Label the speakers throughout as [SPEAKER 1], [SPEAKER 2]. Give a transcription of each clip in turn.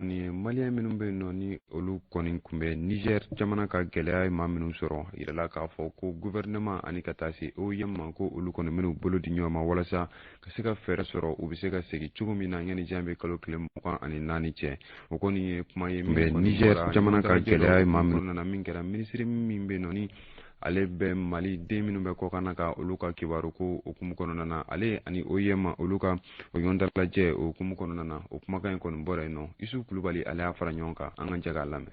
[SPEAKER 1] Ni Maliyɛn minnu bɛ yen nɔ, ni olu kɔni tun bɛ Niger jamana ka gɛlɛya ye maa minnu sɔrɔ, yirala k'a fɔ ko gouvernement ani ka taa se OIM ma, ko olu kɔni minnu bolo di ɲɔgɔn ma walasa ka se ka fɛɛrɛ sɔrɔ u bɛ se ka segin cogo min na yanni janvier kalo tile 24 cɛ. O kɔni ye kuma ye min bɛ Niger jamana ka gɛlɛya ye maa minnu nana min kɛra minisiri min bɛ yen nɔ, ni ale bɛ Mali den minnu bɛ kɔkan ka olu ka kibaru ko hukumu kɔnɔna na, ale ani OIM olu ka o ɲɔgɔn dalajɛ o hukumu kɔnɔna na, o kumakan in kɔni bɔra yen nɔ. Isu Kulubali, ale y'a fara ɲɔgɔn kan, an ka jɛ k'a lamɛn.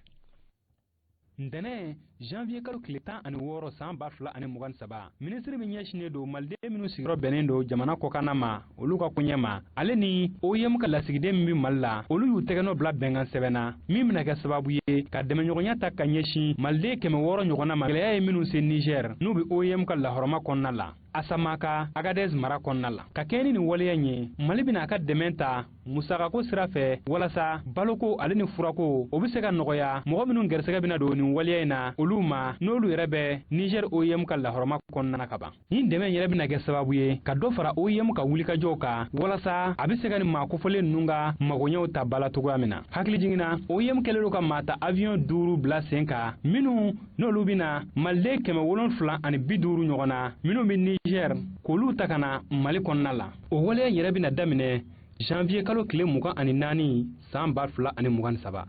[SPEAKER 2] Ntɛnɛn, janvier kalo tile 16 san 2023, minisiri min ɲɛsinnen don Maliden minnu sigiyɔrɔ bɛnnen don jamana kɔkanna ma, olu ka koɲɛ ma, ale ni OIM ka lasigiden min bɛ Mali la, olu y'u tɛgɛnɔ bila bɛnkan sɛbɛn na min bɛna kɛ sababu ye ka dɛmɛɲɔgɔnya ta ka ɲɛsin Maliden 600 ɲɔgɔnna ma, gɛlɛya ye minnu se Niger, n'u bɛ OIM ka lahɔrɔma kɔnɔna la, Asamaka, Agadez mara kɔnɔna la. Ka kɛɲɛ ni nin waleya in ye, Mali bɛna a ka dɛmɛ ta musakako sira fɛ walasa baloko ale ni furako o bɛ se ka nɔgɔya mɔgɔ minnu gɛrɛsɛgɛ bɛna don nin waleya in na olu ma, n'olu yɛrɛ bɛ Niger OIM ka lahɔrɔma kɔnɔna na kaban. Nin dɛmɛ yɛrɛ bɛna kɛ sababu ye ka dɔ fara OIM ka wulikajɔw kan walasa a bɛ se ka nin maa kofɔlen ninnu ka magoɲɛw ta ba la cogoya min na. Hakili jiginna, OIM kɛlen don ka maa ta avion duuru bila sen kan minnu n'olu bɛna Maliden 750 ɲɔgɔn na minnu bɛ Niger, k'olu ta ka na Mali kɔnɔna la. O waleya yɛrɛ bɛna daminɛ janvier kalo tile 24 san 2023.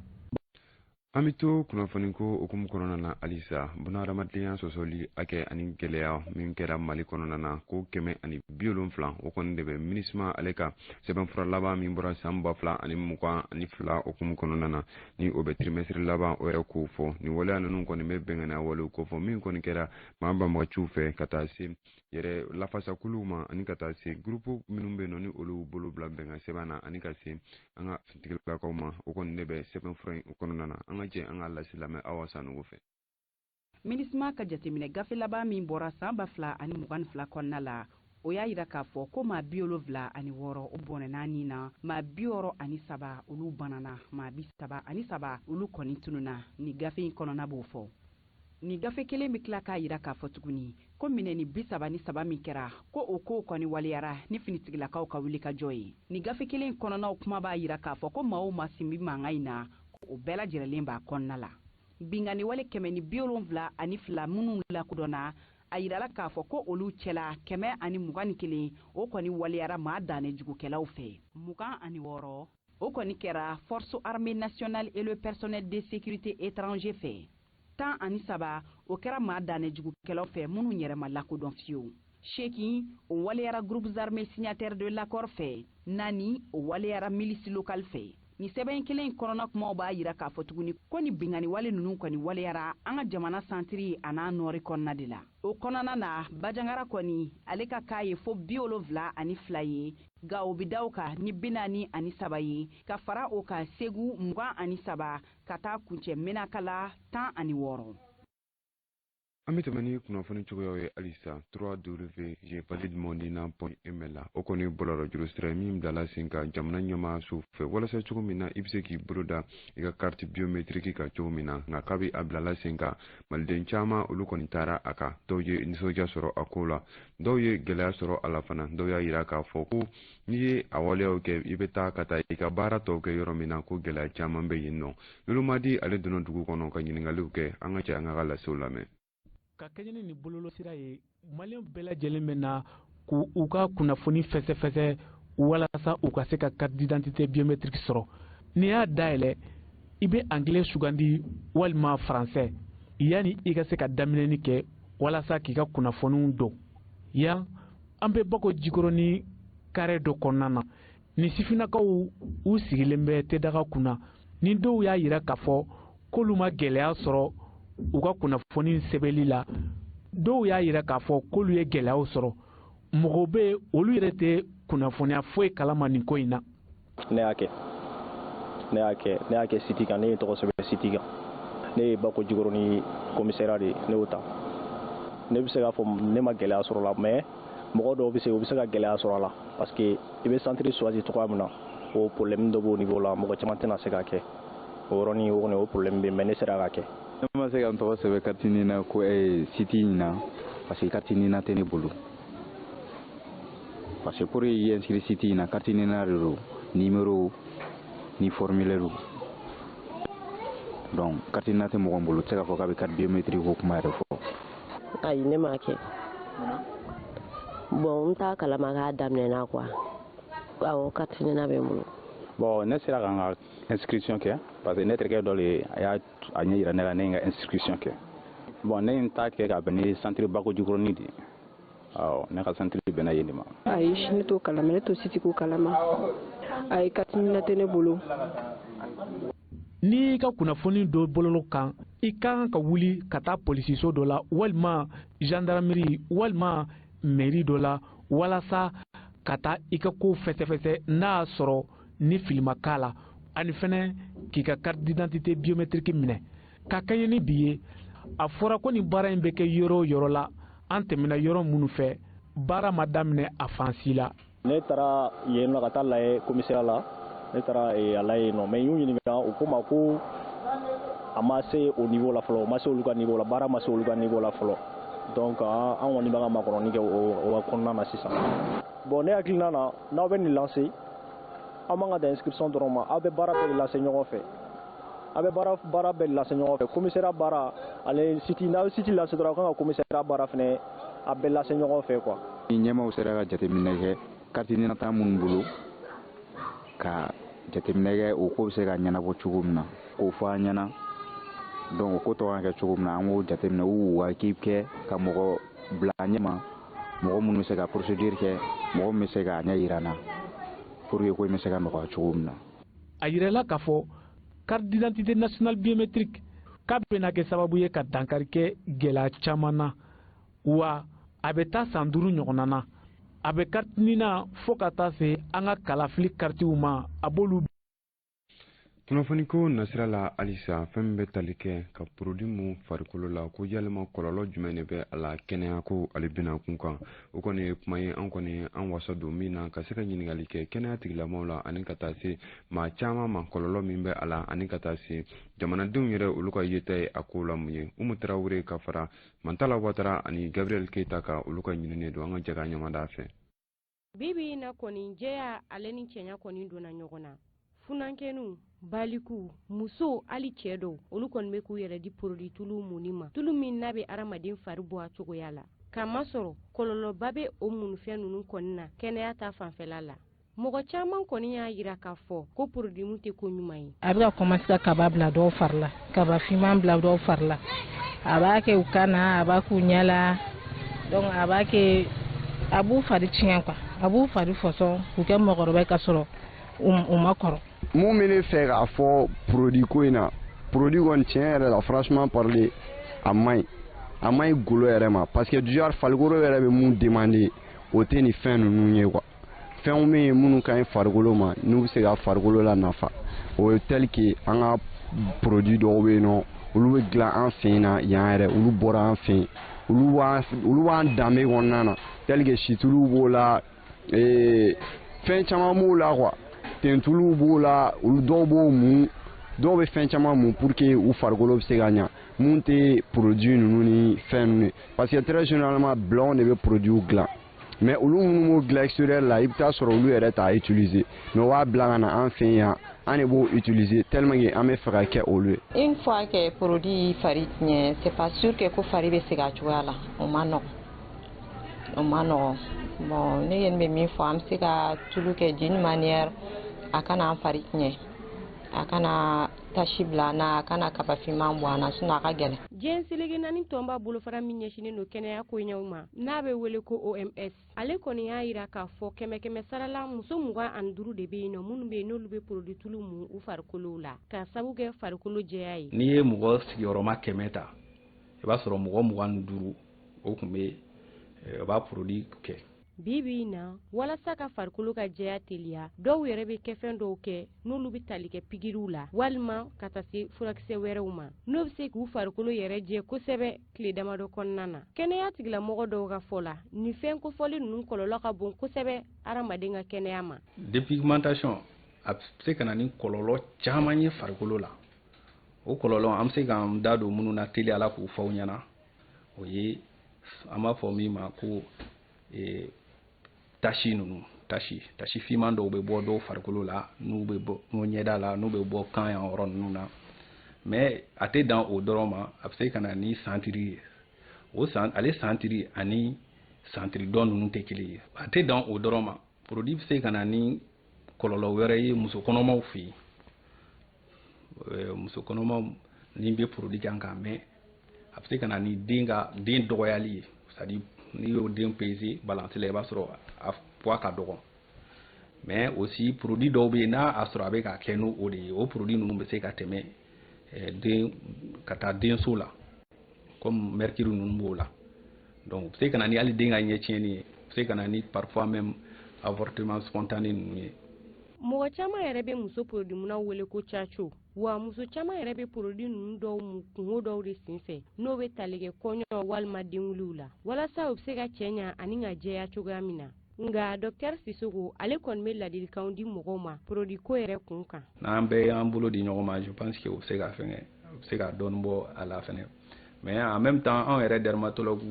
[SPEAKER 1] An bɛ to kunnafoni ko hukumu kɔnɔna na halisa. Bunahadamadenya sɔsɔli hakɛ ani gɛlɛya min kɛra Mali kɔnɔna na, ko 170, o kɔni de bɛ MINUSMA ale ka sɛbɛnfura laban min bɔra san 2022 hukumu kɔnɔna na, ni o bɛ trimestre laban o yɛrɛ k'o fɔ. Nin waleya ninnu kɔni bɛ bɛnganiya walew kofɔ min kɔni kɛra maa banbagaciw fɛ ka taa se yɛrɛ lafasakuluw ma ani ka taa se gurupu minnu bɛ yen nɔ, ni olu bolo bila bɛnkan sɛbɛn na, ani ka se an ka finitigilakaw ma, o kɔni de bɛ sɛbɛnfura in kɔnɔna na. An ka jɛ an ka lasi lamɛn Awa Sanogo fɛ.
[SPEAKER 3] MINUSMA ka jateminɛ gafe laban min bɔra san 2022 kɔnɔna la, o y'a yira k'a fɔ ko maa 76 o bɔnɛna nin na, maa 63 olu banana, maa 33 olu kɔni tununa. Ni gafe in kɔnɔna b'o fɔ. Nin gafe kelen bɛ tila k'a yira k'a fɔ tuguni ko minɛni 33 min kɛra, ko o kow kɔni waleyara ni finitigilakaw ka wulikajɔ ye. Nin gafe kelen kɔnɔnaw kuma b'a yira k'a fɔ ko maa o maa sen bɛ mankan in na, o bɛɛ lajɛrɛlen b'a kɔnɔna la. Binkanni wale 172 minnu lakodɔnna, a yirala k'a fɔ ko olu cɛla 121, o kɔni waleyara maa dannen jugukɛlaw fɛ. 26, o kɔni kɛra Force armée nationale et le personnel de sécurité étranger fɛ. 13, o kɛra maa dannen jugukɛlaw fɛ minnu yɛrɛ ma lakodɔn fiyewu. 8, o waleyara groupes armés signataires de l'accord fɛ. 4, o waleyara milice locale fɛ. Nin sɛbɛn kelen in kɔnɔna kumaw b'a yira k'a fɔ tuguni ko ni binkanni wale ninnu kɔni waleyara an ka jamana santiri a n'a nɔɔri kɔnɔna de la. O kɔnɔna na, Bajangara kɔni ale ka k'a ye fo 72 ye, Gawo bɛ da o kan ni 43 ye, ka fara o kan Segu 23, ka taa kuncɛ Menakala 16.
[SPEAKER 1] An bɛ tɛmɛ ni kunnafoni cogoyaw ye halisa. 3W je valide mon nina point ml la, o kɔni bɔlɔlɔ juru sira ye min bilala sen kan jamana ɲɛmaaso fɛ walasa cogo min na i bɛ se k'i bolo da i ka carte biométrique kan cogo min na. Nka kabi a bilala sen kan, Maliden caman olu kɔni taara a kan. Dɔw ye nisɔndiya sɔrɔ a ko la, dɔw ye gɛlɛya sɔrɔ a la fana. Dɔw y'a yira k'a fɔ ko n'i ye a waleyaw kɛ, i bɛ taa ka taa i ka baara tɔw kɛ yɔrɔ min na, ko gɛlɛya caman bɛ yen nɔ. Lolomadi ale donna dugu kɔnɔ ka ɲininkaliw kɛ. An ka cɛ an ka lasew lamɛn.
[SPEAKER 4] Ka kɛɲɛ ni nin bɔlɔlɔsira ye, Maliyɛn bɛɛ lajɛlen bɛ na k'u ka kunnafoni fɛsɛfɛsɛ walasa u ka se ka carte d'identité biométrique sɔrɔ. N'i y'a dayɛlɛ, i bɛ anglais sugandi walima français yanni i ka se ka daminɛni kɛ walasa k'i ka kunnafoniw don. Yan, an bɛ Bako Jikɔrɔni carré dɔ kɔnɔna na. Ni sifinnakaw u sigilen bɛ tedaga kunna, ni dɔw y'a yira k'a fɔ k'olu ma gɛlɛya sɔrɔ u ka kunnafoni sɛbɛnli la, dɔw y'a yira k'a fɔ k'olu ye gɛlɛyaw sɔrɔ. Mɔgɔw bɛ yen, olu yɛrɛ tɛ kunnafoniya foyi kalama nin ko in na.
[SPEAKER 5] Ne y'a kɛ site kan. Ne ye tɔgɔ sɛbɛn site kan. Ne ye Bako Jikɔrɔni commissariat de ye, ne y'o ta. Ne bɛ se k'a fɔ ne ma gɛlɛya sɔrɔ la, mais mɔgɔ dɔw bɛ se, u bɛ se ka gɛlɛya sɔrɔ a la, parce que i bɛ centre choisi cogoya min na, o problème dɔ b'o niveau la, mɔgɔ caman tɛna se k'a kɛ o yɔrɔnin. O kɔni, o problème bɛ yen, mais ne sera k'a kɛ.
[SPEAKER 6] Ne ma se ka n tɔgɔ sɛbɛn carte NINA ko site in na, parce que carte NINA tɛ ne bolo, parce que pour i inscrire site in na, carte NINA de don, numéro ni formulaire. Donc carte NINA tɛ mɔgɔ min bolo, o tɛ se k'a fɔ k'a bɛ carte biométrique ko kuma yɛrɛ fɔ.
[SPEAKER 7] Ayi, ne m'a kɛ. Bon, n t'a kalama k'a daminɛna quoi. Awɔ, carte NINA bɛ n bolo.
[SPEAKER 6] Bon, ne sera ka n ka inscription kɛ parce que ne terikɛ dɔ de a y'a a ɲɛ yira ne la, ne ye n ka inscription kɛ. Bon, ne ye n ta kɛ ka bɛn ni centre Bako Jikɔrɔni de ye. Awɔ, ne ka centre bɛnna yen de ma.
[SPEAKER 8] Ayi, ne t'o kalama, ne t'o site ko kalama. Ayi, carte NINA tɛ ne bolo.
[SPEAKER 4] N'i y'i ka kunnafoni dɔ bɔlɔlɔ kan, i ka kan ka wuli ka taa polisiso dɔ la walima gendarmerie walima mairie dɔ la walasa ka taa i ka kow fɛsɛfɛsɛ, n'a y'a sɔrɔ ni fili ma k'a la, ani fɛnɛ k'i ka carte d'identité biométrique minɛ. Ka kɛɲɛ ni bi ye, a fɔra ko nin baara in bɛ kɛ yɔrɔ o yɔrɔ la, an tɛmɛna yɔrɔ minnu fɛ, baara ma daminɛ a fan si la.
[SPEAKER 5] Ne taara yen nɔ ka taa lajɛ commissariat la. Ne taara a lajɛ yen nɔ, mais n y'u ɲininka, u ko ma ko a ma se o niveau la fɔlɔ, o ma se olu ka niveau la, baara ma se olu ka niveau la fɔlɔ. Donc an kɔni bɛ ka makɔnɔni kɛ o kɔnɔna na sisan. Bon, ne hakilina na, n'aw bɛ nin lancer, aw man ka dan inscription dɔrɔn ma, aw bɛ baara bɛɛ de lancer ɲɔgɔn fɛ. Aw bɛ baara bɛɛ de lancer ɲɔgɔn fɛ, commissariat baara ale site. N'aw ye site lancer dɔrɔn, aw kan ka commissariat baara fɛnɛ a bɛɛ lancer ɲɔgɔn fɛ quoi.
[SPEAKER 6] Ni ɲɛmaaw sera ka jateminɛ kɛ carte NINA t'an minnu bolo, ka jateminɛ kɛ o ko bɛ se ka ɲɛnabɔ cogo min na, k'o fɔ an ɲɛna. Donc o ko tɔ kan kɛ cogo min na, an k'o jateminɛ u ka équipe kɛ ka mɔgɔ bila ɲɛ ma, mɔgɔ minnu bɛ se ka procédure kɛ, mɔgɔ min bɛ se k'a ɲɛ yira an na pour que ko in bɛ se ka nɔgɔya cogo min na.
[SPEAKER 4] A yirala k'a fɔ carte d'identité nationale biométrique k'a bɛna kɛ sababu ye ka dankari kɛ gɛlɛya caman na, wa a bɛ taa san 5 ɲɔgɔnna na. A bɛ carte NINA fo ka taa se an ka kalafili karitiw ma, a b'olu.
[SPEAKER 1] Kunnafoniko nasira la halisa, fɛn min bɛ tali kɛ ka produit mun farikolo la, ko yalima kɔlɔlɔ jumɛn de bɛ a la kɛnɛyako ale bɛna kun kan, o kɔni ye kuma ye an kɔni an wasa don min na ka se ka ɲininkali kɛ kɛnɛya tigilamɔgɔw la ani ka taa se maa caman ma, kɔlɔlɔ min bɛ a la, ani ka taa se jamanadenw yɛrɛ olu ka yeta ye a ko la mun ye. Umu Tarawele ka fara Mantala Watara ani Gabriel Keita ka olu ka ɲinini don, an ka jɛ k'a ɲamada fɛ.
[SPEAKER 9] Bibi in na kɔni, jɛya ale ni cɛɲa kɔni donna ɲɔgɔn na. Funankɛninw, baliku, musow, hali cɛɛ dɔw, olu kɔni bɛ k'u yɛrɛ di produit tulu munni ma, tulu min n'a bɛ hadamaden fari bɔ a cogoya la. K'a masɔrɔ kɔlɔlɔba bɛ o munnifɛn ninnu kɔni na kɛnɛya ta fanfɛla la. Mɔgɔ caman kɔni y'a yira k'a fɔ ko produit mun tɛ ko ɲuman ye.
[SPEAKER 10] A bɛ ka commencer ka kaba bila dɔw fari la, kaba finman bila dɔw fari la. A b'a kɛ u kan na, a b'a k'u ɲɛ la. Donc a b'a kɛ, a b'u fari tiɲɛ quoi, a b'u fari fɔsɔn k'u kɛ mɔgɔkɔrɔba ye k'a sɔrɔ u ma kɔrɔ.
[SPEAKER 11] Mun bɛ ne fɛ k'a fɔ produit ko in na, produit kɔni, tiɲɛ yɛrɛ la, franchement parler, a man ɲi, a man ɲi golo yɛrɛ ma, parce que du genre farikolo yɛrɛ bɛ mun demander, o tɛ nin fɛn ninnu ye quoi. Fɛnw bɛ yen minnu ka ɲi farikolo ma, n'u bɛ se ka farikolo la nafa, o ye tel que an ka produit dɔw bɛ yen nɔ, olu bɛ dilan an fɛ yen na yan yɛrɛ, olu bɔra an fɛ yen, olu b'an danbe kɔnɔna na, tel que situluw b'o la, fɛn caman b'o la quoi, tentuluw b'o la, olu dɔw b'o mun, dɔw bɛ fɛn caman mun pour que u farikolo bɛ se ka ɲa, mun tɛ produit ninnu ni fɛn ninnu ye, parce que très généralement blanc de bɛ produit dilan, mais olu minnu b'o dilan extérieur la, i bɛ taa sɔrɔ olu yɛrɛ t'a utiliser, mais u b'a bila ka na an fɛ yan, an de b'o utiliser tellement que an bɛ fɛ ka kɛ olu ye.
[SPEAKER 12] Une fois que produit y'i fari tiɲɛ, c'est pas sûr que ko fari bɛ segin a cogoya la, o ma nɔgɔn, o ma nɔgɔn. Bon, ne kɔni bɛ min fɔ, an bɛ se ka tulu kɛ d'une manière a kana an fari tiɲɛ, a kana tache bila an na, a kana kaba finman bɔ an na, sinon a ka gɛlɛn.
[SPEAKER 9] Diɲɛ seleke naani tɔnba bolofara min ɲɛsinnen don kɛnɛya koɲɛw ma, n'a bɛ wele ko OMS, ale kɔni y'a yira k'a fɔ kɛmɛ kɛmɛ sara la, muso 25 de bɛ yen nɔ minnu bɛ yen n'olu bɛ produit tulu mun u farikolow la k'a sabu kɛ farikolo jɛya ye.
[SPEAKER 13] N'i ye mɔgɔ sigiyɔrɔma 100 ta, i b'a sɔrɔ mɔgɔ 25 o tun bɛ, o b'a produit kɛ.
[SPEAKER 9] Bi bi in na, walasa ka farikolo ka jɛya teliya, dɔw yɛrɛ bɛ kɛfɛn dɔw kɛ n'olu bɛ tali kɛ pikiriw la walima ka taa se furakisɛ wɛrɛw ma, n'o bɛ se k'u farikolo yɛrɛ jɛ kosɛbɛ tile damadɔ kɔnɔna na. Kɛnɛya tigilamɔgɔ dɔw ka fɔ la, nin fɛn kofɔlen ninnu kɔlɔlɔ ka bon kosɛbɛ hadamaden ka kɛnɛya ma.
[SPEAKER 13] Dépigmentation a bɛ se ka na ni kɔlɔlɔ caman ye farikolo la. O kɔlɔlɔ, an bɛ se k'an da don minnu na teliya la k'o fɔ aw ɲɛna, o ye an b'a fɔ min ma ko tache ninnu, tache finman dɔw bɛ bɔ dɔw farikolo la, n'u bɛ bɔ ɲɛda la, n'u bɛ bɔ kan yan yɔrɔ ninnu na. Mais a tɛ dan o dɔrɔn ma, a bɛ se ka na ni santiri ye. O san, ale santiri ani santiri dɔ ninnu tɛ kelen ye. A tɛ dan o dɔrɔn ma, produit bɛ se ka na ni kɔlɔlɔ wɛrɛ ye muso kɔnɔmaw fɛ yen. Muso kɔnɔmaw ni bɛ produit kan k'a mɛn, a bɛ se ka na ni den ka den dɔgɔyali ye, c'est à dire n'i y'o den peser balance la, i b'a sɔrɔ a poids ka dɔgɔ. Mais aussi produit dɔw bɛ yen, n'a a sɔrɔ a bɛ ka kɛ n'o de ye, o produit ninnu bɛ se ka tɛmɛ den ka taa denso la, comme mercure ninnu b'o la. Donc u bɛ se ka na ni hali den ka ɲɛ tiɲɛni ye, u bɛ se ka na ni parfois même avortement spontané ninnu ye.
[SPEAKER 9] Mɔgɔ caman yɛrɛ bɛ muso produit munnaw wele ko caco. Wa muso caman yɛrɛ bɛ produit ninnu dɔw mu kungo dɔw de senfɛ, n'o bɛ tali kɛ kɔɲɔ walima denkuliw la, walasa u bɛ se ka cɛ ɲa ani ka jɛya cogoya min na. Nka docteur Sisoko, ale kɔni bɛ ladilikanw di mɔgɔw ma produit ko yɛrɛ kun kan.
[SPEAKER 13] N'an bɛɛ y'an bolo di ɲɔgɔn ma, je pense que o bɛ se ka fɛngɛ, o bɛ se ka dɔɔni bɔ a la fɛnɛ. Mais en même temps, anw yɛrɛ dermatologue,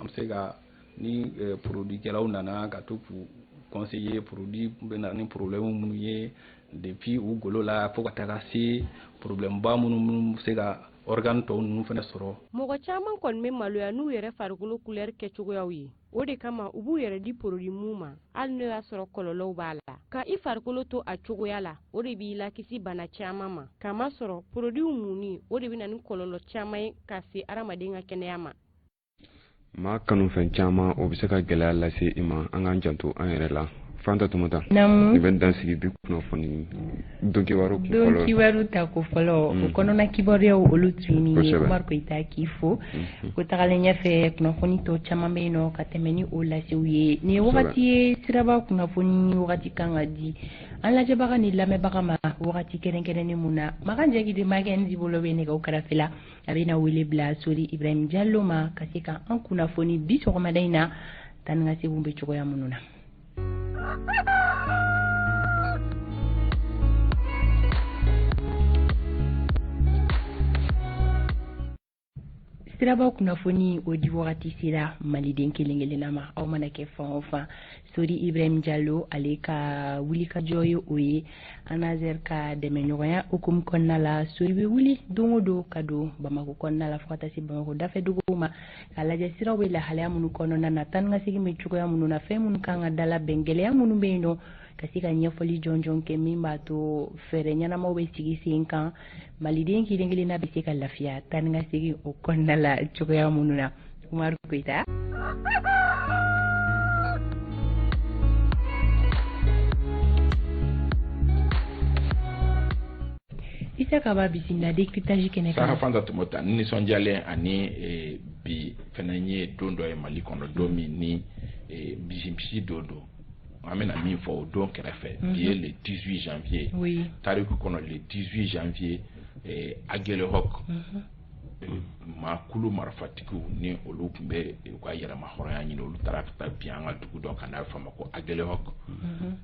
[SPEAKER 13] an bɛ se ka ni produit kɛlaw nana ka to k'u conseiller produit bɛ na ni problème minnu ye, depuis u golo la fo ka taga se problème ba minnu bɛ se ka organe tɔw ninnu fana sɔrɔ.
[SPEAKER 9] Mɔgɔ caman kɔni bɛ maloya n'u yɛrɛ farikolo couleur kɛcogoyaw ye. O de kama u b'u yɛrɛ di produit mun ma, hali n'o y'a sɔrɔ kɔlɔlɔw b'a la. Ka i farikolo to a cogoya la, o de b'i lakisi bana caman ma, kamasɔrɔ produit munni, o de bɛ na ni kɔlɔlɔ caman ye ka se hadamaden ka kɛnɛya ma.
[SPEAKER 1] Maa kanufɛn caman, o bɛ se ka gɛlɛya lase i ma. An k'an janto an yɛrɛ la. Fanta Tumata, nin bɛ dan sigi bi kunnafoni don kibaru kun fɔlɔ.
[SPEAKER 14] Don kibaru ta ko fɔlɔ, o kɔnɔna kibaruyaw, olu tun ye nin ye. Umar Koyita k'i fo. Ko tagalen ɲɛfɛ, kunnafoni tɔ caman bɛ yen nɔ ka tɛmɛ ni o lasew ye. Nin ye wagati ye siraba kunnafoni wagati kan ka di an lajɛbaga ni lamɛnbaga ma wagati kɛrɛnkɛrɛnnen mun na. Makan Jakite Makɛnzi bolo bɛ nɛgɛw kɛrɛfɛ la, a bɛna wele bila Sori Ibrahim Jalo ma ka se ka an kunnafoni bi sɔgɔmada in na taa ni ka seginw bɛ cogoya minnu na. Siraba kunnafoni, o di wagati sera maliden kelen kelenna ma, aw mana kɛ fan o fan. Sori Ibrahim Jalo, ale ka wulikajɔ ye o ye. ANASER ka dɛmɛɲɔgɔnya hukumu kɔnɔna la, Sori bɛ wuli don o don ka don Bamakɔ kɔnɔna la fo ka taa se Bamakɔ dafɛ duguw ma, k'a lajɛ siraw bɛ lahalaya minnu kɔnɔna na, taa ni ka segin bɛ cogoya minnu na, fɛn minnu kan ka dalabɛn, gɛlɛya minnu bɛ yen nɔ, ka se ka ɲɛfɔli jɔnjɔn kɛ min b'a to fɛɛrɛ ɲɛnamaw bɛ sigi sen kan, maliden kelen kelenna bɛ se ka lafiya taa ni ka segin o kɔnɔna la cogoya minnu na. Umaru Koyita. Isa Kaba, bisimila décryptage kɛnɛ kan.
[SPEAKER 15] Sarah Fanta Tumota, n nisɔndiyalen ani bi fɛnɛ ye don dɔ ye Mali kɔnɔ, don min ni bisibisi don don. An bɛna min fɔ o don kɛrɛfɛ, bi ye le 18 janvier. Tariku kɔnɔ, le 18 janvier, Aguelhok, maa kulu marifatigiw ni olu tun bɛ u ka yɛrɛma hɔrɔnya ɲini, olu taara ka taa bin an ka dugu dɔ kan n'a bɛ fɔ a ma ko Aguelhok,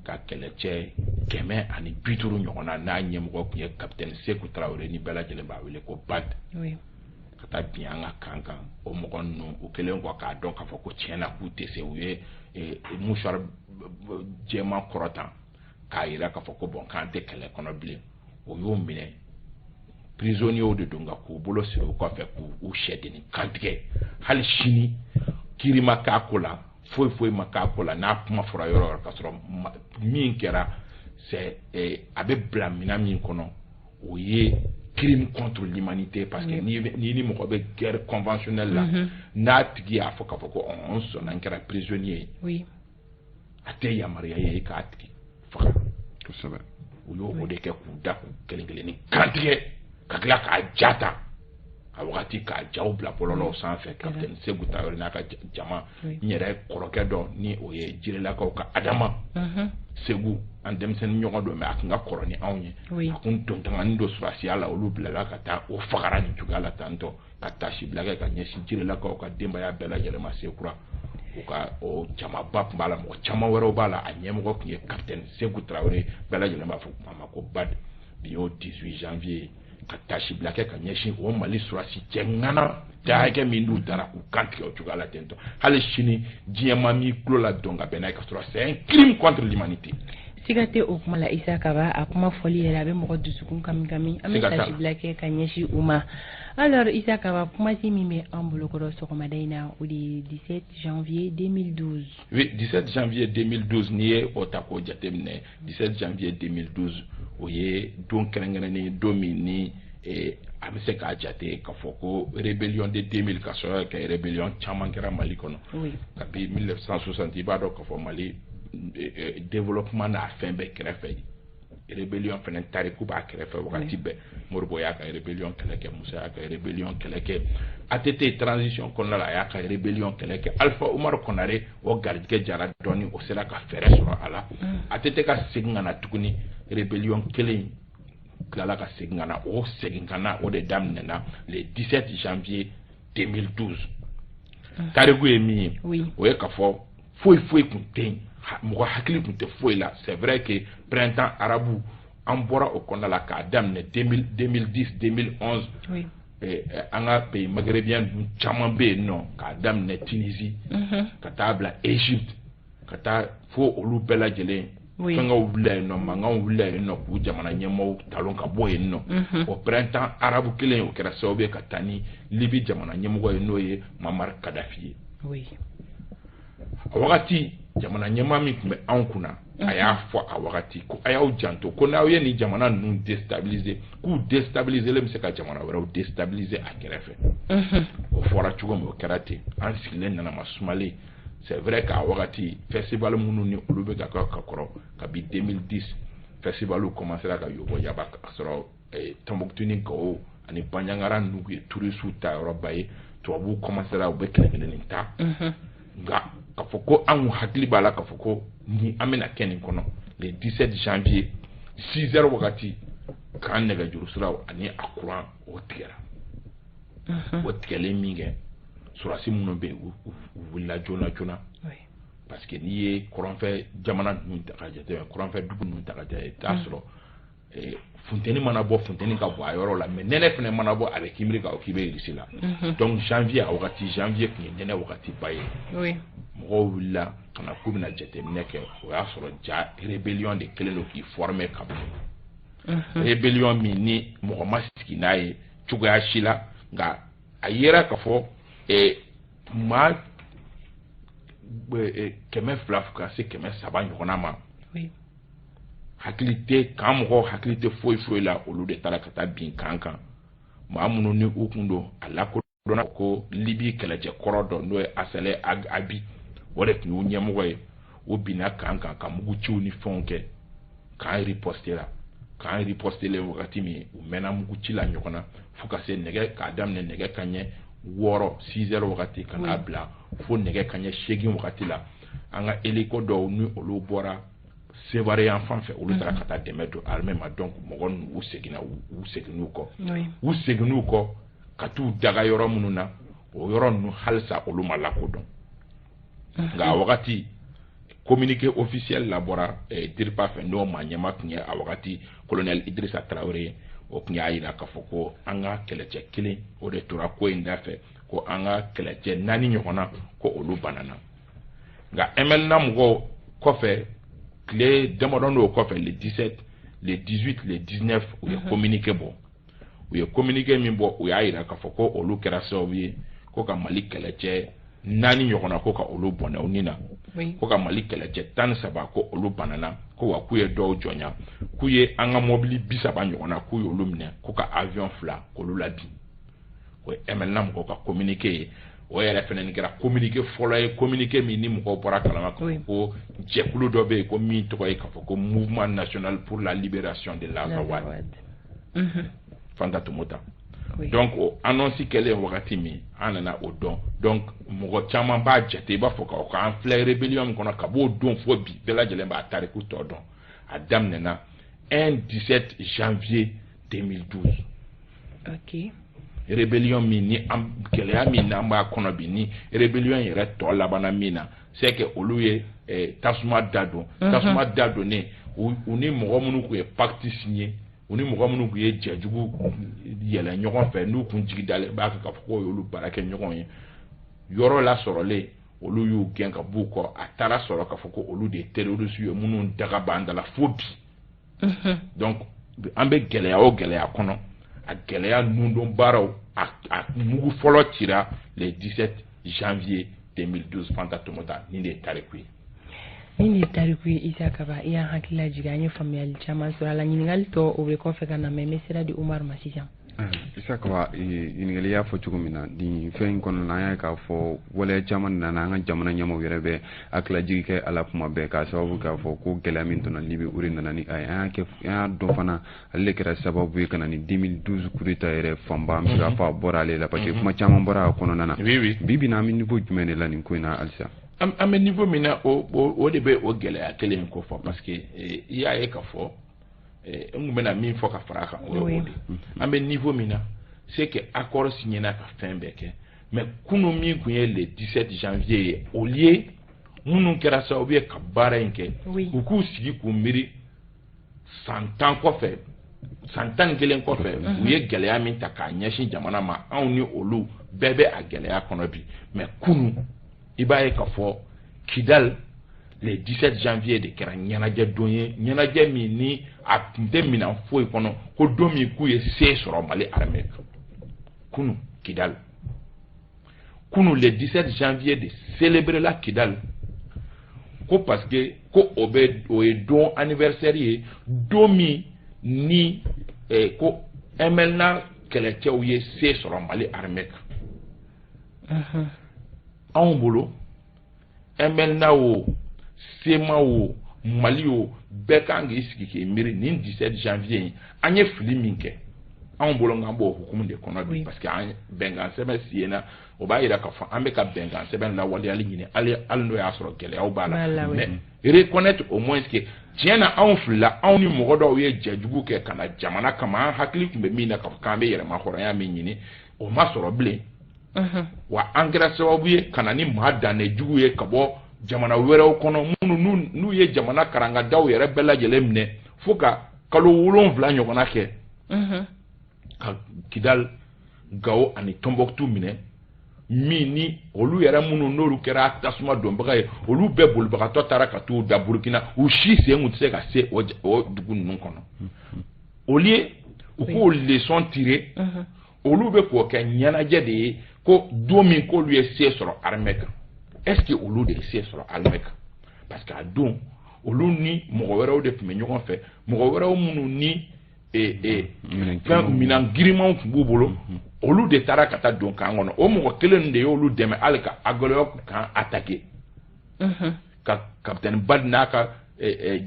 [SPEAKER 15] ka kɛlɛcɛ 150 ɲɔgɔn na, n'a ɲɛmɔgɔ tun ye capitaine Seku Tarawele, ni bɛɛ lajɛlen b'a wele ko Bad, ka taa bin an ka kan kan. O mɔgɔ ninnu, u kɛlen kɔ k'a dɔn k'a fɔ ko tiɲɛ na k'u tɛ se, u ye mouchoir jɛman kɔrɔtan k'a yira k'a fɔ ko bon, k'an tɛ kɛlɛ kɔnɔ bilen. O y'o minɛ, prisonniers de don, nka k'u bolo siri u kɔfɛ, k'u sɛdennin kantigɛ. Hali sini kiiri ma k'a ko la, foyi foyi ma k'a ko la. N'a kuma fɔra yɔrɔ o yɔrɔ, k'a sɔrɔ min kɛra, c'est a bɛ bila minɛn min kɔnɔ, o ye crime contre l'humanité, parce que ni ni mɔgɔ bɛ guerre conventionnelle la, n'a tigi y'a fɔ k'a fɔ ko n sɔnna, n kɛra prisonnier ye, a tɛ yamaruya ye k'a tigi faga. U y'o o de kɛ, k'u da k'u kelen kelenni kantigɛ, ka tila k'a ja ta a wagati k'a jaw bila bɔlɔlɔw sanfɛ. Capitaine Seku Tarawele n'a ka jama, n yɛrɛ kɔrɔkɛ dɔ ni o ye Jirelakaw ka Adama Segu, an denmisɛnnin ɲɔgɔn don, mais a tun ka kɔrɔ ni anw ye, a kun tontangani don surasiya la, olu bilala ka taa o fagara nin cogoya la tantɔ, ka taasibila kɛ ka ɲɛsin Jirelakaw ka denbaya bɛɛ lajɛlen ma. Sekura, u ka o jamaba tun b'a la, mɔgɔ caman wɛrɛw b'a la, a ɲɛmɔgɔ tun ye capitaine Seku Tarawele, bɛɛ lajɛlen b'a fɔ a ma ko Bad. Bi y'o 18 janvier, ka taasibila kɛ ka ɲɛsin o Mali surasi cɛ ŋana da hakɛ min n'u taara k'u kan tigɛ o cogoya la ten tɔ. Hali sini diɲɛ ma m'i tulo la dɔn ka bɛn n'a ye, ka sɔrɔ c'est un crime contre l'humanité.
[SPEAKER 14] Siga tɛ o kuma la, Isa Kaba. A kuma fɔli yɛrɛ, a bɛ mɔgɔ dusukun kami kami. An bɛ tasibila kɛ ka ɲɛsin u ma. Alors Isa Kaba, kumasen min bɛ an bolokɔrɔ sɔgɔmada in na, o de ye 17 janvier 2012.
[SPEAKER 15] Oui, 17 janvier 2012, n'i ye o ta k'o jateminɛ, 17 janvier 2012, o ye don kɛrɛnkɛrɛnnen ye, don min ni a bɛ se k'a jate k'a fɔ ko rébellion de 2000, ka sɔrɔ kɛ rébellion caman kɛra Mali kɔnɔ kabi 1960. I b'a dɔn k'a fɔ Mali développement n'a fɛn bɛɛ kɛrɛfɛ, rébellion fɛnɛ tariku b'a kɛrɛfɛ wagati bɛɛ. Modibo y'a ka rébellion kɛlɛ kɛ, Musa y'a ka rébellion kɛlɛ kɛ, ATT transition kɔnɔna la, a y'a ka rébellion kɛlɛ kɛ. Alpha Umaru Konare, o garijɛgɛ jara dɔɔni, o sera ka fɛɛrɛ sɔrɔ a la. ATT ka segin ka na tuguni, rébellion kelen tilala ka segin ka na. O segin ka na, o de daminɛna le 17 janvier 2012. Tariku ye min ye, o ye k'a fɔ foyi foyi tun tɛ yen, mɔgɔ hakili tun tɛ foyi la. C'est vrai que printemps arabe, an bɔra o kɔnɔna la k'a daminɛ 2010, 2011. An ka pays maghrébien ninnu caman bɛ yen nɔ, k'a daminɛ Tunisie ka taa bila Égypte, ka taa fo olu bɛɛ lajɛlen, fɛnkɛw wulila yen nɔ, mankanw wulila yen nɔ k'u jamana ɲɛmaaw talon ka bɔ yen nɔ. O printemps arabe kelen, o kɛra sababu ye ka taa ni Libi jamana ɲɛmɔgɔ ye, n'o ye Muammar Kadhafi ye. A wagati, jamana ɲɛmaa min tun bɛ anw kunna, a y'a fɔ a wagati ko a y'aw janto, ko n'aw ye nin jamana ninnu déstabiliser, k'u déstabiliser bɛ se ka jamana wɛrɛw déstabiliser a kɛrɛfɛ. O fɔra cogo min, o kɛra ten. An sigilen nana ma sumalen. C'est vrai k'a wagati, festival minnu ni olu bɛ ka kɛ ka kɔrɔ, kabi 2010, festival commencera ka yobɔ yaba ka sɔrɔ Tombouctou ni Gao ani Bandiagara ninnu ye touristes ta yɔrɔba ye. Tubabuw commencera, u bɛ kelen kelennin ta, nka k'a fɔ ko anw hakili b'a la k'a fɔ ko ni an bɛna kɛ nin kɔnɔ, le 17 janvier 6 heures wagati, k'an nɛgɛjuru siraw ani a courant, o tigɛra. O tigɛlen min kɛ, sɔrɔdasi minnu bɛ yen, u wulila joona joona, parce que n'i ye kɔrɔnfɛ jamana ninnu ta ka jateminɛ, kɔrɔnfɛ dugu ninnu ta ka jate, i bɛ taa sɔrɔ funteni mana bɔ, funteni ka bɔ a yɔrɔ la, mais nɛnɛ fana mana bɔ, a bɛ k'i miiri k'a fɔ k'i bɛ Irisi la. Donc janvier, a wagati, janvier tun ye nɛnɛ wagati ba ye. Mɔgɔw wulila ka na k'u bɛna jateminɛ kɛ. O y'a sɔrɔ ja rébellion de kɛlen don k'i former ka ban, rébellion min ni mɔgɔ ma sigi n'a ye cogoya si la. Nka a yera k'a fɔ maa 200 fo ka se 300 ɲɔgɔnna ma, hakili tɛ kan, mɔgɔw hakili tɛ foyi foyi la, olu de taara ka taa bin kan kan. Maa minnu ni u kun don, a lakodɔnna ko Libi kɛlɛcɛ kɔrɔ dɔ, n'o ye Asɛlɛ Abi, o de tun y'u ɲɛmɔgɔ ye. O binna kan kan ka muguciw ni fɛnw kɛ. K'an riposte la, k'an riposte len wagati min, u mɛnna muguci la ɲɔgɔn na fo ka se nɛgɛ, k'a daminɛ nɛgɛ kanɲɛ 6, 6 heures wagati, ka n'a bila fo nɛgɛ kanɲɛ 8 wagati la. An ka hélico dɔw ni olu bɔra Sevare yan fan fɛ, olu taara ka taa dɛmɛ don armée ma. Donc mɔgɔ ninnu, u seginna, u seginn'u kɔ, u seginn'u kɔ ka t'u daga yɔrɔ minnu na, o yɔrɔ ninnu halisa olu ma lakodɔn. Nka a wagati, communiqué officiel labɔra DIRPA fɛ, n'o maa ɲɛma tun ye a wagati colonel Idrissa Traoré ye. O tun y'a jira k'a fɔ ko an ka kɛlɛcɛ kelen, o de tora ko in da fɛ, ko an ka kɛlɛcɛ naani ɲɔgɔnna, ko olu banana. Nka MNLA mɔgɔw kɔfɛ, tile damadɔ n'o kɔfɛ, le 17, le 18, le 19, u ye communiqué bɔ. U ye communiqué min bɔ, u y'a jira k'a fɔ ko olu kɛra sababu ye ko ka Mali kɛlɛcɛ naani ɲɔgɔnna, ko ka olu bɔnɛ u ni na, ko ka Mali kɛlɛcɛ 13, ko olu banana, ko wa k'u ye dɔw jɔnya, k'u ye an ka mɔbili 30 ɲɔgɔnna, k'u y'olu minɛ, ko ka avion fila k'olu labin. O ye MNLA mɔgɔw ka communiqué ye. O yɛrɛ fɛnɛ nin kɛra communiqué fɔlɔ ye, communiqué min ni mɔgɔw bɔra kalama k'a fɔ ko jɛkulu dɔ bɛ yen, ko min tɔgɔ ye k'a fɔ ko Mouvement national pour la libération de l'Azawad, Fanta Tomota. Donc o annonce kɛlen wagati min, an nana o dɔn. Donc mɔgɔ caman b'a jate i b'a fɔ k'aw k'an filɛ rébellion min kɔnɔ ka b'o don fo bi, bɛɛ lajɛlen b'a tariku tɔ dɔn. A daminɛna 1 17 janvier 2012. Rébellion min ni an gɛlɛya min n'an b'a kɔnɔ bi, ni rébellion yɛrɛ tɔ labanna min na, c'est que olu ye tasuma da don. Tasuma da donnen, u ni mɔgɔ minnu tun ye pacte signé, u ni mɔgɔ minnu tun ye jɛjugu yɛlɛ ɲɔgɔn fɛ, n'u kun jigi dalen b'a kan k'a fɔ k'o y'olu baarakɛ ɲɔgɔn ye, yɔrɔ lasɔrɔlen. Olu y'u gɛn ka b'u kɔ. A taara sɔrɔ k'a fɔ ko olu de ye terroriste ye minnu daga b'an da la fo bi. Donc an bɛ gɛlɛya o gɛlɛya kɔnɔ, a gɛlɛya nundon baaraw, a mugu fɔlɔ cira le 17 janvier 2012. Fanta Tomota, nin de ye tariku ye.
[SPEAKER 14] Nin de ye tariku ye. Isa Kaba, i y'an hakili lajigin, an ye faamuyali caman sɔrɔ a la. Ɲininkali tɔ, o bɛ kɔfɛ ka na, mais n bɛ sira di Umaru ma sisan.
[SPEAKER 1] Isa Kaba, ɲininkali y'a fɔ cogo min na, nin fɛn in kɔnɔna na, an y'a ye k'a fɔ waleya caman nana. An ka jamana ɲɛmaaw yɛrɛ bɛ hakililajigi kɛ a la kuma bɛɛ, k'a sababu k'a fɔ ko gɛlɛya min donna Libi, o de nana ni a ye. An y'a kɛ, an y'a dɔn fana, ale de kɛra sababu ye ka na ni 2012 coup d'état yɛrɛ fanba. An bɛ se k'a fɔ a bɔra ale la, parce que kuma caman bɔra a kɔnɔna na. Bi bi in na, an bɛ niveau jumɛn de la nin ko in na halisa?
[SPEAKER 15] An bɛ niveau min na, o de bɛ o gɛlɛya kelen in ko fɔ, parce que i y'a ye k'a fɔ n tun bɛna min fɔ ka fara a kan, o ye o de. An bɛ niveau min na, c'est que accord signé na ka fɛn bɛɛ kɛ, mais kunun min tun ye le 17 janvier ye, au lieu minnu kɛra sababu ye ka baara in kɛ, u k'u sigi k'u miiri san 10 kɔfɛ, san 11 kɔfɛ, u ye gɛlɛya min ta k'a ɲɛsin jamana ma, anw ni olu bɛɛ bɛ a gɛlɛya kɔnɔ bi. Mais kunun, i b'a ye k'a fɔ Kidal, le 17 janvier de kɛra ɲɛnajɛ don ye, ɲɛnajɛ min ni a tun tɛ minɛn foyi kɔnɔ, ko don min k'u ye se sɔrɔ Mali armée kan. Kunun Kidal, kunun le 17 janvier de célébrer la Kidal, ko parce que ko o bɛ o ye don anniversaire ye, don min ni ko MNLA kɛlɛcɛw ye se sɔrɔ Mali armée kan. Anw bolo, MNLA o, CMA o, Mali o, bɛɛ kan k'i sigi k'i miiri nin 17 janvier in, an ye fili min kɛ. Anw bolo, k'an b'o hukumu de kɔnɔ bi, parce que an bɛnkan sɛbɛn signé o b'a yira k'a fɔ an bɛ ka bɛnkan sɛbɛn lawaleyali ɲini, hali hali n'o y'a sɔrɔ gɛlɛyaw b'a la, mais reconnaître au moins que tiɲɛ na anw filila, anw ni mɔgɔ dɔw ye jɛjugu kɛ ka na jamana kama. An hakili tun bɛ min na k'a fɔ k'an bɛ yɛrɛma hɔrɔnya min ɲini, o ma sɔrɔ bilen. Wa an kɛra sababu ye ka na ni maa danne jugu ye ka bɔ jamana wɛrɛw kɔnɔ, minnu n'u ye jamana karangadaw yɛrɛ bɛɛ lajɛlen minɛ fo ka kalo 7 ɲɔgɔnna kɛ ka Kidal, Gawo ani Tɔnbɔkutu minɛ, min ni olu yɛrɛ minnu n'olu kɛra tasuma donbaga ye, olu bɛɛ bolibagatɔ taara ka t'u da Burukina. U si sen tun tɛ se ka se o dugu ninnu kɔnɔ. Au lieu u k'o leçon tirer, olu bɛ k'o kɛ ɲɛnajɛ de ye, ko don min k'olu ye se sɔrɔ armée kan. Est ce que olu de ye se sɔrɔ armée kan? Parce que a don, olu ni mɔgɔ wɛrɛw de tun bɛ ɲɔgɔn fɛ, mɔgɔ wɛrɛw minnu ni fɛn minɛn girimanw tun b'u bolo, olu de taara ka taa don camp kɔnɔ. O mɔgɔ kelen de y'olu dɛmɛ hali ka Aguelhok camp attaquer, ka capitaine Badi n'a ka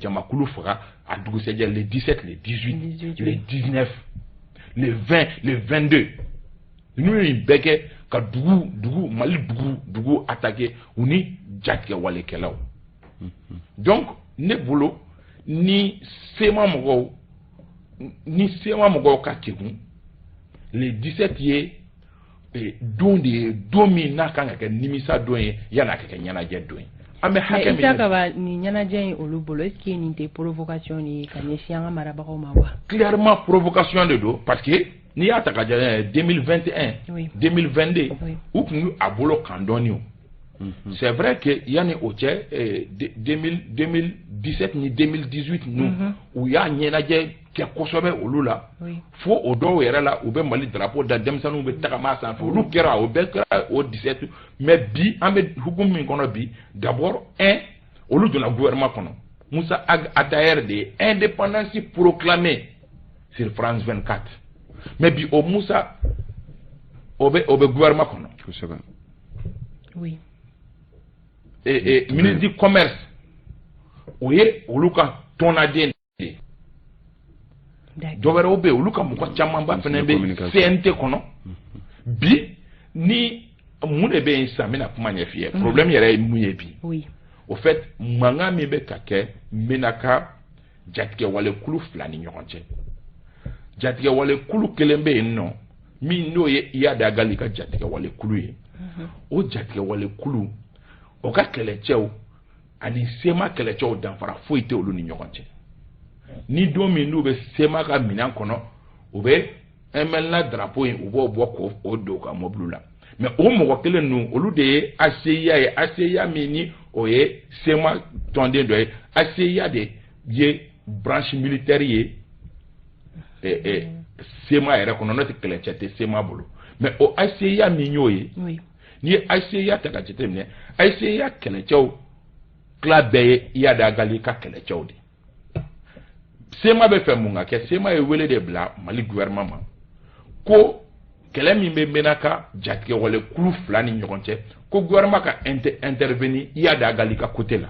[SPEAKER 15] jamakulu faga a dugusɛjɛ, le 17, le 18, le 19, le 20, le 22. Ninnu ye nin bɛɛ kɛ ka dugu dugu Mali dugu dugu attaquer, u ni jatigɛwalekɛlaw. Donc ne bolo, ni CMA mɔgɔw ka kegun, le 17 ye don de ye, don min n'a kan ka kɛ nimisa don ye yan'a ka kɛ ɲɛnajɛ don ye. An bɛ hakɛ min
[SPEAKER 14] Isa Kaba, nin ɲɛnajɛ in olu bolo, est ce que nin tɛ provocation de ye ka ɲɛsin an ka marabagaw ma wa?
[SPEAKER 15] Clairement, provocation de don, parce que n'i y'a ta ka jate, 2021, 2022, u tun y'u a bolo kan dɔɔni. O c'est vrai que yanni o cɛ, 2017 ni 2018 ninnu, u y'a ɲɛnajɛ kɛ kosɛbɛ olu la, fo o dɔw yɛrɛ la, u bɛ Mali drapeau da, denmisɛnninw bɛ tagama a sanfɛ. Olu kɛra, o bɛɛ kɛra o 17. Mais bi, an bɛ hukumu min kɔnɔ bi, d'abord un, olu donna gouvernement kɔnɔ. Moussa Ag Attaher de ye indépendance proclamée sur France 24, mais bi o Moussa o bɛ gouvernement kɔnɔ. Et ministre du commerce, o ye olu ka tɔnnaden de ye. Dɔ wɛrɛw bɛ yen, olu ka mɔgɔ camanba fana bɛ CNT kɔnɔ bi. Ni mun de bɛ yen sisan, n bɛna kuma ɲɛf'i ye, problème yɛrɛ ye mun ye bi. Au fait, mankan min bɛ ka kɛ Menaka jatigɛwalekulu fila ni ɲɔgɔn cɛ, jatigɛwalekulu kelen bɛ yen nɔ min n'o ye Iyad Ag Ghali ka jatigɛwalekulu ye. O jatigɛwalekulu, o ka kɛlɛcɛw ani CMA kɛlɛcɛw, danfara foyi tɛ olu ni ɲɔgɔn cɛ. Ni don min n'u bɛ CMA ka minɛn kɔnɔ, u bɛ MNLA drapeau in, u b'o bɔ k'o don u ka mobili la. Mais o mɔgɔ kelen ninnu, olu de ye ACIA ye. ACIA min ni o ye CMA tɔnden dɔ ye, ACIA de ye branche militaire ye CMA yɛrɛ kɔnɔ, n'o tɛ kɛlɛcɛ tɛ CMA bolo. Mais o ACIA min y'o ye, n'i ye ACIA ta ka jateminɛ, ACIA kɛlɛcɛw tila bɛɛ ye Iyad Ag Ghali ka kɛlɛcɛw de. CMA bɛ fɛ mun ka kɛ? CMA ye wele de bila Mali gouvernement ma ko kɛlɛ min bɛ Menaka jatigɛwale kulu fila ni ɲɔgɔn cɛ, ko gouvernement ka intervenir Iyad Ag Ghali ka côté la.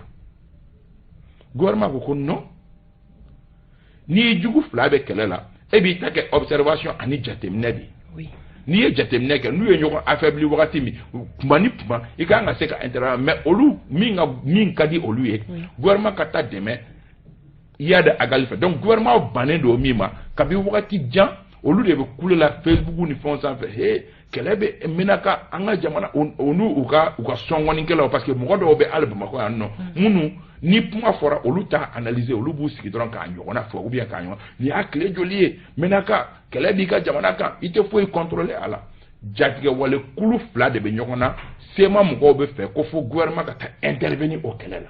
[SPEAKER 15] Gouvernement ko ko non, n'i jugu fila bɛ kɛlɛ la, e b'i ta kɛ observation ani jateminɛ de ye. N'i ye jateminɛ kɛ, n'u ye ɲɔgɔn affaibli wagati min, kuma ni kuma, i kan ka se ka intervenir. Mais olu min ka min ka di olu ye, gouvernement ka taa dɛmɛ Iyad Ag Ghali fɛ. Donc gouvernement bannen don min ma kabi wagati jan, olu de bɛ kule la Facebook ni fɛnw sanfɛ: he, kɛlɛ bɛ Menaka, an ka jamana o n'u u ka sɔngɔnikɛlaw. Parce que mɔgɔ dɔw bɛ hali Bamakɔ yan nɔ, minnu ni kuma fɔra, olu t'a analyser, olu b'u sigi dɔrɔn k'a ɲɔgɔnna fɔ ou bien k'a ɲɔgɔn. Nin y'a tile joli ye Menaka kɛlɛ b'i ka jamana kan, i tɛ foyi contrôler a la. Jatigɛwale kulu fila de bɛ ɲɔgɔn na. CMA mɔgɔw bɛ fɛ ko fo gouvernement ka taa intervenir o kɛlɛ la.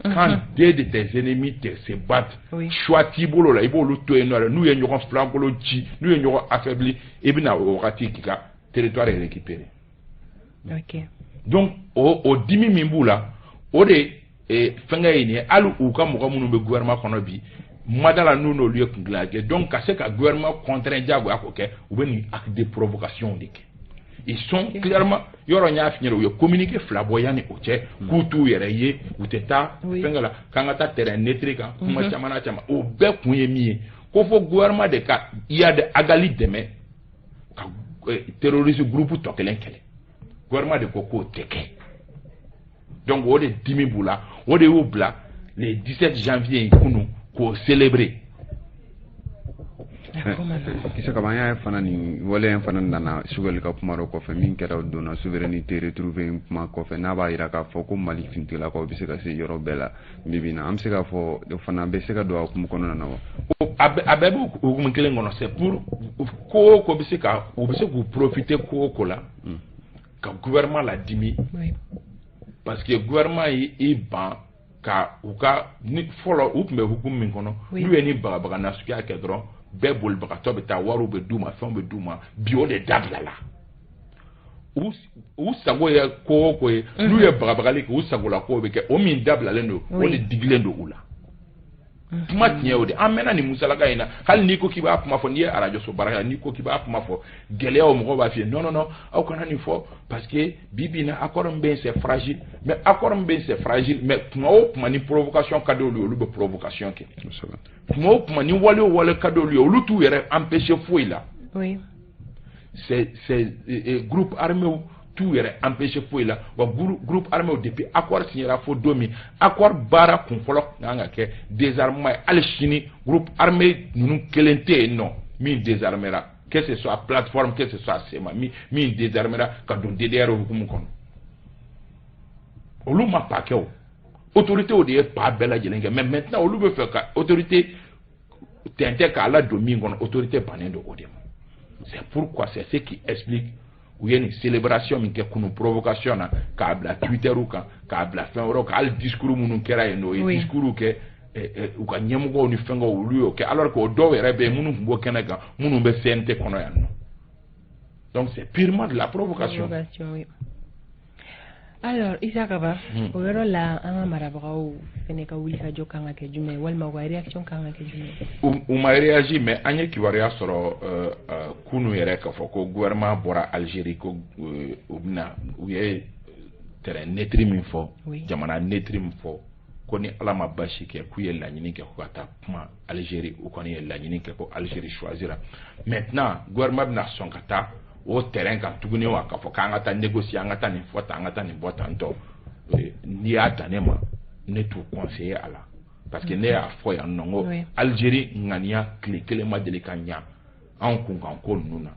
[SPEAKER 15] Quand deux de tes ennemis te se battent, choix t'i bolo la, i b'olu to yen nɔ dɛ. N'u ye ɲɔgɔn filankolo ci, n'u ye ɲɔgɔn affaibli, i bɛna o wagati k'i ka territoire récupérer. Donc o dimi min b'u la, o de fɛnkɛ ye nin ye. Hali u ka mɔgɔ minnu bɛ gouvernement kɔnɔ bi, mada la n'u n'olu ye kuntilenna kɛ. Donc ka se ka gouvernement contraint diyagoya k'o kɛ, u bɛ nin acte de provocation de kɛ. Ils sont clairement, yɔrɔ n y'a f'i ɲɛna, u ye communiqué fila bɔ yanni o cɛ k'u t'u yɛrɛ ye, u tɛ taa fɛnkɛ la, k'an ka taa terrain neutre kan. Kuma caman na caman, o bɛɛ kun ye min ye, ko fo gouvernement de ka Iyad Ag Ghali dɛmɛ ka terroriste groupe tɔ kelen kɛlɛ. Gouvernement de ko k'o tɛ kɛ. Donc o de dimi b'u la, o de y'u bila le 17 janvier in kunun k'o célébrer.
[SPEAKER 1] Kisa kaba, an y'a ye fana, nin waleya in fana nana Choguel ka kuma dɔ kɔfɛ min kɛra donna souveraineté retrouvée in kuma kɔfɛ, n'a b'a yira k'a fɔ ko Mali finitigilakaw bɛ se ka se yɔrɔ bɛɛ la bi bi in na. An bɛ se k'a fɔ o fana bɛ se ka don a hukumu kɔnɔna na wa?
[SPEAKER 15] A bɛɛ b'o hukumu kelen kɔnɔ. C'est pour ko o ko bɛ se ka, u bɛ se k'u profiter ko o ko la ka gouvernement la dimi, parce que gouvernement y'i ban ka u ka ni fɔlɔ u tun bɛ hukumu min kɔnɔ, n'u ye ni bagabaga nasuguya kɛ dɔrɔn, bɛɛ bolibagatɔ bɛ taa, wariw bɛ d'u ma, fɛnw bɛ d'u ma. Bi o de dabilala. U sago ye ko o ko ye, n'u ye bagabagali kɛ, u sagola ko bɛ kɛ. O min dabilalen don, o de digilen don u la. Kuma tiɲɛ o de, an mɛnna nin musalaka in na. Hali n'i ko k'i b'a kuma fɔ, n'i ye arajo baara, n'i ko k'i b'a kuma fɔ, gɛlɛyaw, mɔgɔw b'a f'i ye: non, non, non, aw kana nin fɔ, parce que bi bi in na, accord min bɛ yen, c'est fragile. Mais accord min bɛ yen, c'est fragile, mais kuma o kuma ni provocation ka di olu ye, olu bɛ provocation kɛ. Kuma o kuma ni wale o wale ka di olu ye, olu t'u yɛrɛ empêcher foyi la. C'est groupe armé t'u yɛrɛ empêcher foyi la wa. Groupe armé, depuis accord signera fo don min accord baara kun fɔlɔ kan ka kɛ désarmement ye, hali sini groupe armé ninnu kelen tɛ yen nɔ min désarmera, que ce soit plateforme, que ce soit CMA, min désarmera ka don DDR hukumu kɔnɔ. Olu ma pas kɛ, o autorité de ye pas bɛɛ lajɛlen kɛ. Mais maintenant, olu bɛ fɛ ka autorité tɛntɛ k'a ladon min kɔnɔ, autorité bannen don o de ma. C'est pourquoi, c'est ce qui explique u ye nin célébration min kɛ kunun provocation na, k'a bila Twitter kan, k'a bila fɛn wɛrɛw kan. Hali discours minnu kɛra yen nɔ, o ye discours kɛ u ka ɲɛmɔgɔw ni fɛngɛw, olu y'o kɛ, alors que o dɔw yɛrɛ bɛ yen minnu tun b'o kɛnɛ kan, minnu bɛ CNT kɔnɔ yan nɔ. Donc c'est purement de la provocation.
[SPEAKER 14] Provocation, oui. Alors Issa Kaba, o yɔrɔ la, an ka marabagaw fɛnɛ ka wulikajɔ kan ka kɛ jumɛn ye, walima u ka réaction kan ka kɛ jumɛn ye?
[SPEAKER 15] U ma réagi, mais an ye kibaruya sɔrɔ kunu yɛrɛ k'a fɔ ko gouvernement bɔra Algérie, ko u bɛna, u ye terrain neutre min fɔ, jamana neutre min fɔ, ko ni Ala ma basi kɛ, k'u ye laɲini kɛ ko ka taa kuma Algérie. U kɔni ye laɲini kɛ ko Algérie choisira. Maintenant, gouvernement bɛna sɔn ka taa o terrain kan tuguni wa, k'a fɔ k'an ka taa négocier, an ka taa nin fɔ tan, an ka taa nin bɔ tan tɔ? N'i y'a dan ne ma, ne t'u conseiller a la, parce que ne y'a fɔ yan nɔ, n ko Algérie ŋaniya tile kelen ma deli ka ɲa anw kunkan ko ninnu na.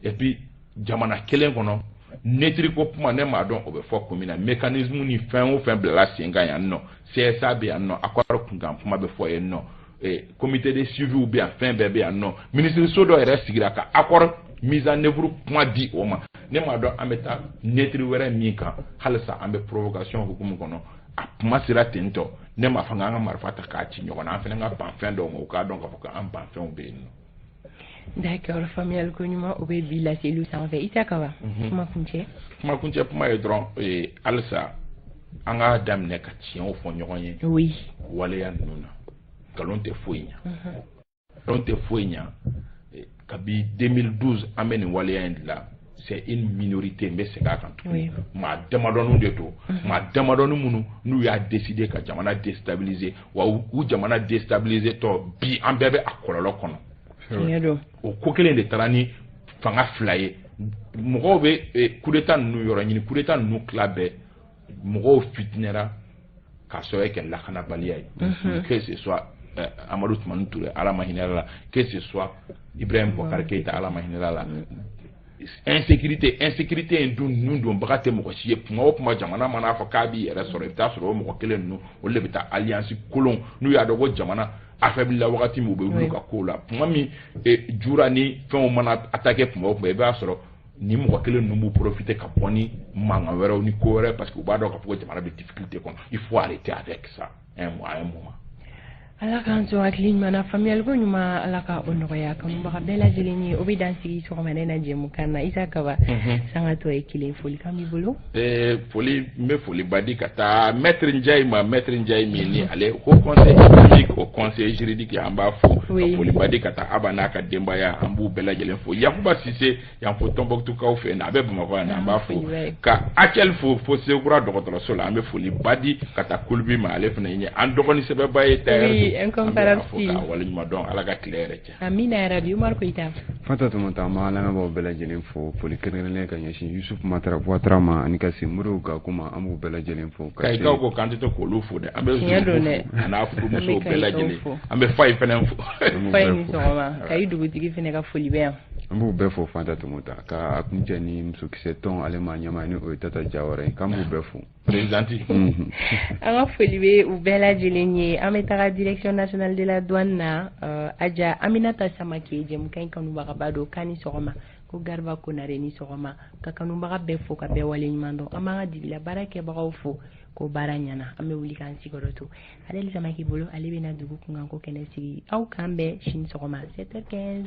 [SPEAKER 15] Et puis jamana kelen kɔnɔ, neutre ko kuma, ne m'a dɔn o bɛ fɔ kun min na. Mécanisme ni fɛn o fɛn bilala sen kan yan nɔ, CSA bɛ yan nɔ, accord kunkan kuma bɛ fɔ yen nɔ, comité de suivi bɛ yan, fɛn bɛɛ bɛ yan nɔ, minisiriso dɔ yɛrɛ sigira ka accord mise en œuvre kuma di o ma. Ne m'a dɔn an bɛ taa neutre wɛrɛ min kan halisa, an bɛ provocation hukumu kɔnɔ. A kuma sera ten tɔ, ne m'a fɔ k'an ka marifa ta k'a ci ɲɔgɔn na, an fana ka ban fɛn dɔw ma, u k'a dɔn k'a fɔ k'an ban fɛnw bɛ yen nɔ.
[SPEAKER 14] D'accord, faamuyali ko ɲuman o bɛ bi laseliw sanfɛ. Isa Kaba, kuma kuncɛ.
[SPEAKER 15] Kuma kuncɛ kuma ye dɔrɔn, halisa an k'a daminɛ ka tiɲɛw fɔ ɲɔgɔn ye. Waleya ninnu na, nkalon tɛ foyi ɲa, nkalon tɛ foyi ɲa. Kabi 2012 an bɛ nin waleya in de la. C'est une minorité, n bɛ segin a kan tuguni, maa damadɔninw de don, maa damadɔnin minnu n'u y'a décider ka jamana déstabiliser. Wa u jamana déstabiliser tɔ bi, an bɛɛ bɛ a kɔlɔlɔ kɔnɔ. O ko kelen de taara ni fanga fila ye. Mɔgɔw bɛ coup d'état ninnu yɔrɔ ɲini, coup d'état ninnu tila bɛɛ, mɔgɔw fitinɛra k'a sababu kɛ lakanabaliya ye, que ce soit Amadu Tumani Ture, Ala ma hinɛ la, que ce soit Ibrahim Boubacar Keïta, Ala ma hinɛ la. Insécurité in dun ninnu donbaga tɛ mɔgɔ si ye. Kuma o kuma, jamana mana fɔ k'a b'i yɛrɛ sɔrɔ, i bɛ taa sɔrɔ o mɔgɔ kelen ninnu, olu de bɛ taa alliance kolon. N'u y'a dɔn ko jamana affaibli la wagati min, u bɛ wuli ka kow la. Kuma min jura ni fɛnw mana attaquer kuma o kuma, i b'a sɔrɔ ni mɔgɔ kelen ninnu b'u profiter ka bɔ ni mankan wɛrɛw ni ko wɛrɛ, parce que u b'a dɔn k'a fɔ ko jamana bɛ difficulté kɔnɔ. Il faut arrêter avec ça à un moment.
[SPEAKER 14] Ala k'an sɔn hakili ɲuman na, faamuyaliko ɲuman, Ala ka o nɔgɔya kanubaga bɛɛ lajɛlen ye. O bɛ dan sigi sɔgɔmada in na jɛmukan na. Isa Kaba, sanga tɔ ye kelen, folikan b'i bolo.
[SPEAKER 15] Foli, n bɛ foliba di ka taa maître Ndiaye ma, maître Ndiaye min ni ale haut conseil économique, au conseil juridique, an b'a fo. Ka foliba di ka taa Aba n'a ka denbaya, an b'u bɛɛ lajɛlen fo. Yakuba Sise yan fo Tɔnbɔkutukaw fɛ yen, a bɛ Bamakɔ yan, an b'a fo. Ka Acel fo fo Sekura dɔgɔtɔrɔso la. An bɛ foliba di ka taa Kulubi ma, ale fana ye an dɔgɔnin sɛbɛba ye tailleur.
[SPEAKER 14] Incomparable.
[SPEAKER 15] Fo k'a waleɲuman dɔn, Ala ka tile yɛrɛ cɛ.
[SPEAKER 14] Amina yarabi. Umar Koyita.
[SPEAKER 1] Fanta Tumata, an b'an lamɛnbagaw bɛɛ lajɛlen fo. Foli kɛrɛnkɛrɛnnen ka ɲɛsin Yusuf Matara Watara ma ani ka se Modibo Gaku ma, an b'u bɛɛ lajɛlen fo.
[SPEAKER 15] Kayikaw ko k'an tɛ to k'olu fo dɛ, an bɛ
[SPEAKER 14] Tiɲɛ don dɛ.
[SPEAKER 15] A n'a furumusow bɛɛ lajɛlen, an bɛ Fayi fɛnɛ fo.
[SPEAKER 14] Fayi ni sɔgɔma, Kayi dugutigi fɛnɛ ka foli bɛ yan.
[SPEAKER 1] An b'u bɛɛ fo. Fanta Tumata, ka a kuncɛ ni musokisɛ tɔn ale ma ɲɛmaa, ni o ye Tata Jawara ye, k'an b'u bɛɛ fo.
[SPEAKER 15] Présidente.
[SPEAKER 14] An ka foli bɛ u bɛɛ lajɛlen ye. An bɛ taga Direction nationale de la douane na, Aja Aminata Samake, jɛmukan in kanubagaba don, k'a ni sɔgɔma, ko Garba Konare ni sɔgɔma, ka kanubaga bɛɛ fo, ka bɛɛ waleɲuman dɔn. An b'an ka dibila baara kɛbagaw fo ko baara ɲɛna. An bɛ wuli k'an sigiyɔrɔ to Adeli Samake bolo, ale bɛna dugu kunkanko kɛnɛ sigi. Aw k'an bɛn sini sɔgɔma 7h15.